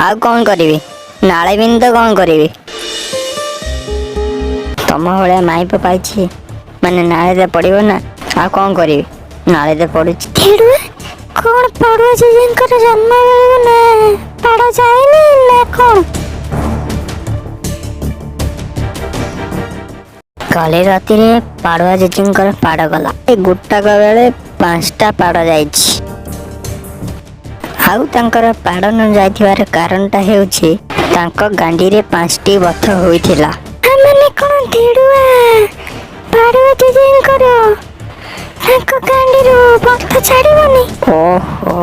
ଆଉ କ'ଣ କରିବି? ନାଳେବିନି ତ କ'ଣ କରିବି? ତମ ଭଳିଆ ମାଇପ ପାଇଛି ମାନେ ନାଳରେ ପଡ଼ିବ ନା, ଆଉ କ'ଣ କରିବି? ନାଳରେ ପଡୁଛି। ଧେଡୁଆ, କ'ଣ ପାଡୁଆ ଜେଜେଙ୍କର ଜନ୍ମ ବେଳକୁ ନା ପାଡ଼ ଯାଏନି ନା କ'ଣ? କାଲି ରାତିରେ ପାଡୁଆ ଜେଜେଙ୍କର ପାଡ଼ ଗଲା। ଏ ଗୋଟାକ ବେଳେ 5ଟା ପାଡ଼ ଯାଇଛି। ଆଉ ତାଙ୍କର ପାଡ଼ ନ ଯାଇଥିବାର କାରଣଟା ହେଉଛି ତାଙ୍କ ଗାଣ୍ଡିରେ 5ଟି ବଥ ହୋଇଥିଲା। ମାନେ କ'ଣ ଧେଡୁଆ, ପାଡୁଆ ଜେଜେଙ୍କର ତାଙ୍କ ଗାଣ୍ଡିରୁ ବଥ ଛାଡିବନି? ଓହୋ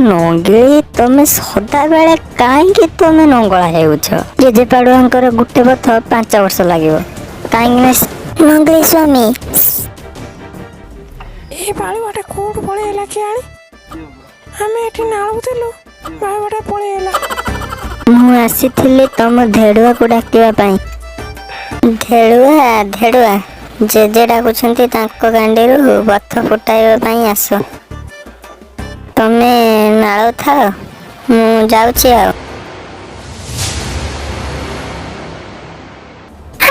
ନଙ୍ଗିଳି, ତମେ ସଦାବେଳେ କାହିଁକି ତମେ ନଙ୍ଗଳା ହେଉଛ? ଜେଜେ ପାଡୁଆଙ୍କର ଗୋଟେ ବଥ 5 ବର୍ଷ ଲାଗିବ, କାହିଁକି ନା ନଙ୍ଗଳି ସ୍ୱାମୀ। ଏ ବାଳୁଆଟା କୋଉଠୁ ପଳେଇଲା କେଜାଣି? ଆମେ ଏଠି ନାଳୁଥିଲୁ, ବାଳୁଆଟା ପଳେଇଲା। ମୁଁ ଆସିଥିଲି ତମ ଧେଡୁଆକୁ ଡାକିବା ପାଇଁ। ଧେଡୁଆ, ଧେଡୁଆ, ଜେଜେ ଡାକୁଛନ୍ତି, ତାଙ୍କ ଗାଣ୍ଡିରୁ ବଥ ଫୁଟାଇବା ପାଇଁ ଆସ। ତମେ ନାଳୁଥାଅ, ମୁଁ ଯାଉଛି। ଆଉ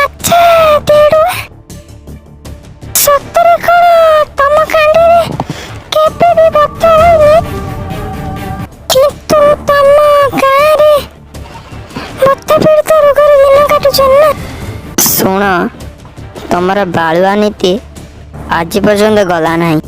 ଆଚ୍ଛା ଧେଡୁଆ, ସତରେ କ'ଣ ତମ ଗାଣ୍ଡିରେ କେବେ ବି ବଥ ହୋଇନି? କିନ୍ତୁ ତମ ଗାଁରେ ବଥ ପୀଡ଼ିତ ରୋଗରେ ଦିନ କାଟୁଛନ୍ତି ନା? ଶୁଣ, ତମର ବାଳୁଆ ନୀତି ଆଜି ପର୍ଯ୍ୟନ୍ତ ଗଲା ନାହିଁ।